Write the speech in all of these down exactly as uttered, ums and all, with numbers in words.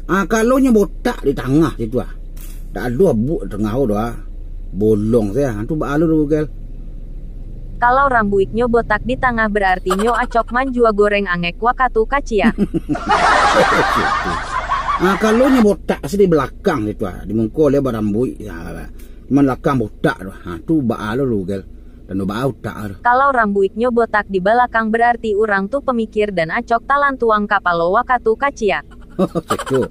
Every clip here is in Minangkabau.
Ah, kalau nyo botak di tangah situ ah. Tak ado abuk di tangah tu ah. Bolong sajo. Ah, tu baa lo tu, Google. Kalau rambuiknyo botak di tangah, berarti nyo acok manjua goreng angek wakatu kaciak. Ah, kalau nyo botak se di balakang situ ah. Di muko lai barambuik. Ya, cuman balakang botak tu. Ha, tu baa lo tu, Google. Tando baa utak tu. Kalau rambuiknyo botak di balakang, berarti urang tu pamikir dan acok talantuang kapalo wakatu kaciak. Ceko.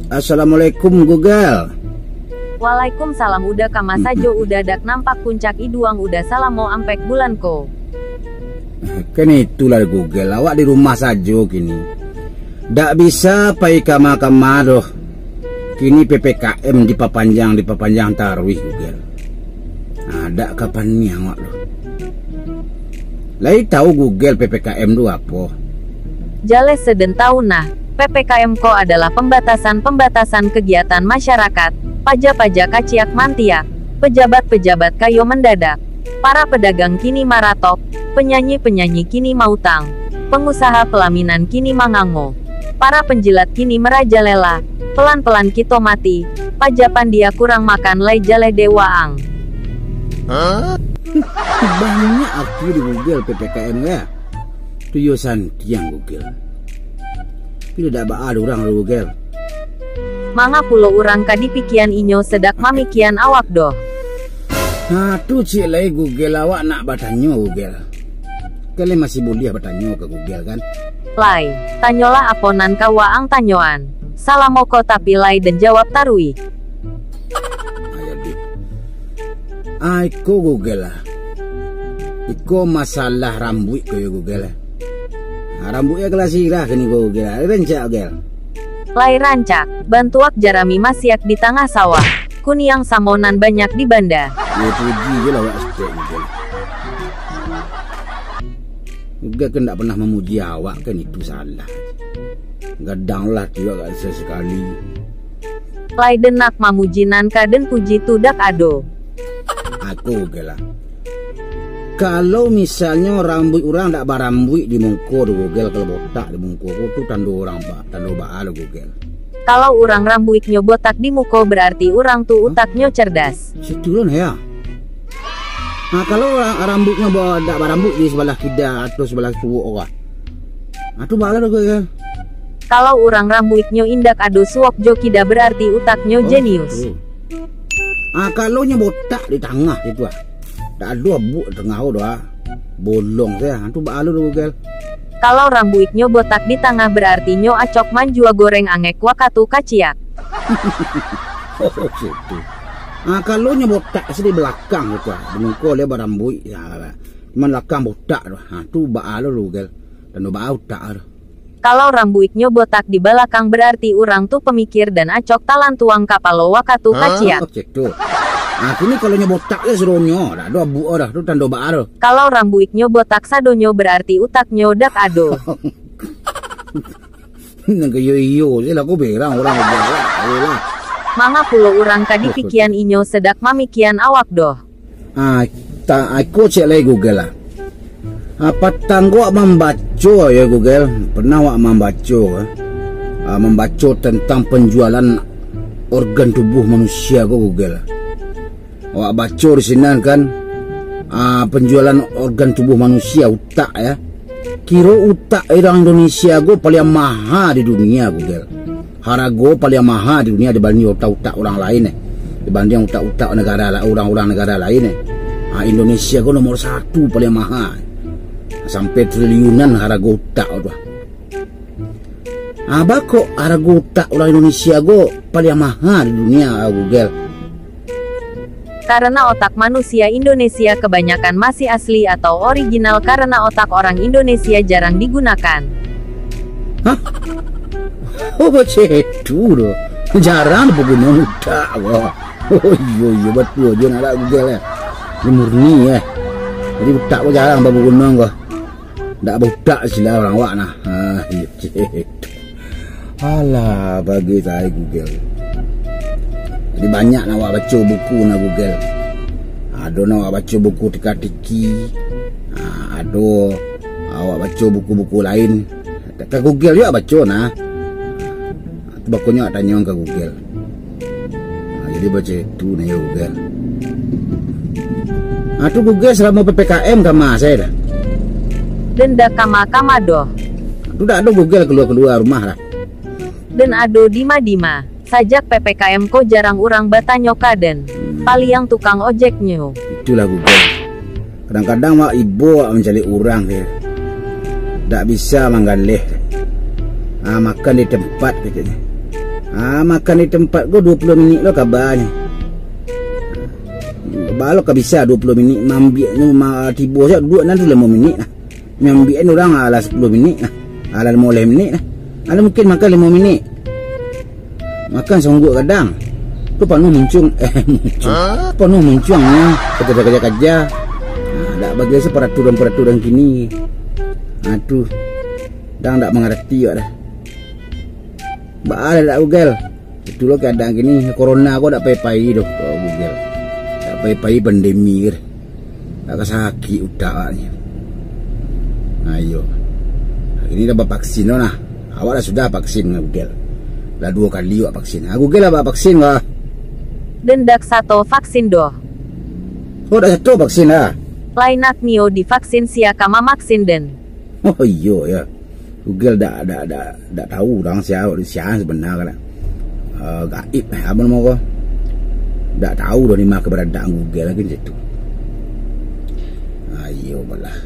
Assalamualaikum, Google. Waalaikumsalam, uda kama sajo, uda dak nampak puncak iduang uda salamo ampek bulan ko. Kan itulah, Google, awak di rumah sajo kini. Dak bisa pai kama-kama doh. Kini P P K M dipapanjang, dipapanjang taruih, Google. Ah, dak ka paniang awak doh. Lai tahu Google P P K M tu apo? Jaleh se den tahu nah, P P K M ko adalah pambatasan-pambatasan kagiatan masyarakat, paja-paja kaciak mantiak, pejabat-pejabat kayo mandadak, para pedagang kini maratok, penyanyi-penyanyi kini mautang, pengusaha pelaminan kini mangango, para penjilat kini marajalela, pelan-pelan kito mati, paja pandia kurang makan lai jaleh dek waang. Banyak arti di Google P P K M ya. Tu yo santiang Google. Tapi dak baa urang tu Google. Manga pulo urang ka dipikian inyo se dak mamikian awak doh. Ha, tu ciek lai Google, awak nak batanyo Google. Kan lai masih buliah batanyo ka Google kan? Lai, tanyolah apo nan ka waang tanyoan. Salamo ko tapi lai den jawab taruih. Ayo, Dik. Ah, iko Google lah. Iko masalah rambuik ko yo Google lah. Ah, rambuik yo kalah sirah kini ko Google lah. Rancak Google. Lai rancak, bantuak jarami masiak di tangah sawah. Kuniang samo nan banyak di banda. Yo puji je lah awak stek Google. Google kan ndak pernah mamuji awak kan itu salah. Gadang lah tiok gak sesekali. Lai den nak mamuji nan ka den puji tu dak ado. Aku Google lah. Kalau misalnyo rambuik urang dak barambuik di muko tu Google, kalau botak di muko ko tu tando urang ba-, tando baa lo Google. Kalau urang rambuiknyo botak di muko berarti urang tu utaknyo cerdas. Situ lo nah ya. Nah, kalau ra-, rambuiknyo ba-, dak barambuik di sabalah kida atau sabalah suok ko. Ah, tu baa lo Google. Kalau urang rambuiknyo indak ado suok jo kida berarti utaknyo jenius. Oh. Ah, kalau nyo botak di tangah itu ah. Dak ado abuk di tangah tu ah. Bolong sajo. Ah, tu baa lo tu Google. Kalau rambuiknyo botak di tangah berarti nyo acok manjua goreng angek wakatu kaciak. Oh, situ. Ah, kalau nyo botak se di balakang tu ah. Di muko lai barambuik. Ya, lah. Cuman balakang botak tu. Ha, tu baa lo tu Google. Tando baa utak tu. Kalau rambuiknyo botak di balakang berarti urang tu pamikir dan acok talantuang kapalo wakatu kaciak. Cek tu. Ah, kini kalau nyo botak yo suruhnyo, dak ado abuk dah tu tando baa tu. Kalau rambuiknyo botak sadonyo berarti utaknyo dak ado. Nan kayo iyo je lah ko berang urang ajo lah. Ayolah. Manga pulo urang ka dipikian inyo se dak mamikian awak doh. Ah, ta-, iko cek lai Google lah. Ah, patang ko awak mambaco yo Google. Pernah awak mambaco, ah, mambaco tentang penjualan organ tubuh manusia ko Google. Awak baco di sinan kan, ah, penjualan organ tubuh manusia, utak ya. Kiro utak urang Indonesia ko paliang maha di dunia Google. Harago paliang maha di dunia dibanding utak-utak urang lain, eh. Dibanding utak-utak negara la-, urang-urang negara lain, eh. Ha, Indonesia ko nomor satu paliang maha. Sampai triliunan harago utak tu. Ha, baa kok harago utak urang Indonesia ko paliang maha di dunia, Google? Karena otak manusia Indonesia kebanyakan masih asli atau original karena otak orang Indonesia jarang digunakan. Hah? Oh, macam itu doh. Jarang baguno utak ko. Oh, iyo, iyo, batua juo nak Google, eh. Ini murni, eh. Jadi utak ko jarang baguno ko. Ndak bautak sila urang awak nah. Ah, iyo, cik. Alah, bagai sae Google. Jadi banyak nah awak baco buku nah Google. Ado nah awak baco buku tika-tiki. Ah, ado awak baco buku-buku lain. Ka Google juo baco nah. Tu bakonyo awak tanyo ka Google. Ha, jadi bacam itu nah yo Google. Ha, tu Google, selamo P P K M ka ma sae dah? Den dak kama-kama doh. Tu dak ado Google kalua-kalua rumah lah. Den ado dima-dima. Sajak P P K M ko jarang urang batanyo ka den. Paliang tukang ojeknyo. Itulah Google. Kadang-kadang mak ibo awak mancaliak urang, kecek. Dak bisa manggaleh. Ah, makan di tempat, keceknyo. Ah, makan di tempat ko duo puluah minik lo kabanyo. Baa lo ka bisa duo puluah minik, maambiaknyo ma-, tibo sajo duduak nan tu limo minik lah. Maambiaknyo urang alah sapuluah minik lah. Alah limo baleh minik lah. Alah mungkin makan limo minik. Makan saungguak gadang. Tu panuah muncuang, eh, muncuang. Panuah muncuang, ya. Kaja-kaja-kaja. Nah, dak bagai se peraturan-peraturan kini. Nah, tu. Dang dak mangarati awak dah. Baa lah dak Google. Itulah keadaan kini. Corona ko dak pai-pai doh, Google. Dak pai-pai pandemi ko. Agak sakik utak awaknyo. Ayo. Kini lah bavaksin lo nah. Awak lah sudah vaksin, Google. Lah duo kali awak vaksin. Ah, Google lah bavaksin lah. Den dak sato vaksin doh. Oh, dak sato vaksin lah. Lai nak nio divaksin, sia ka mamaksin den? Oh, iyo, ya. Google dak, dak, dak, dak tahu urang sia, sia sabana kan. Eh, gaib, eh, apo namo ko? Dak tahu doh di ma keberadaan Google lagi macam tu. Ah, iyo balah.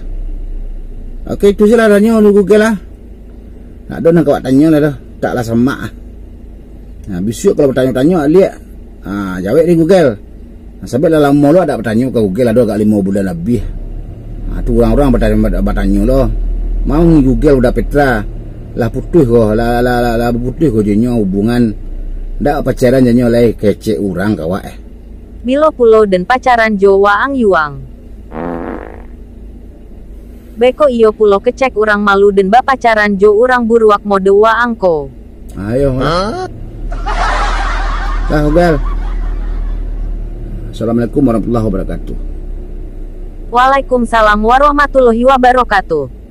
Oke, itu sajolah tanyo dulu Google lah. Nak ado nan ka awak tanyo lah doh. Taklah samak ah. Nah, bisuak kalau batanyo-tanyo, liak. Ah, jawek di Google. Nah, sabab lah lamo lo dak batanyo ka Google, ado agak limo bulan labiah. Ha, tu urang-urang batanyo, batanyo lo, "Mau ngi Google Uda Petra? Lah putuih ko, lah, lah, lah, lah putuih ko jo inyo hubungan. Dak pacaran jo inyo lai," kecek urang ka awak, eh. Bilo pulo den pacaran jo waang Yuang? Beko iyo pulo kecek urang malu den bapacaran jo urang buruak mode waang ko. Ayo, lah. Dah, Google. Assalamualaikum warahmatullahi wabarakatuh. Waalaikumsalam warahmatullahi wabarakatuh.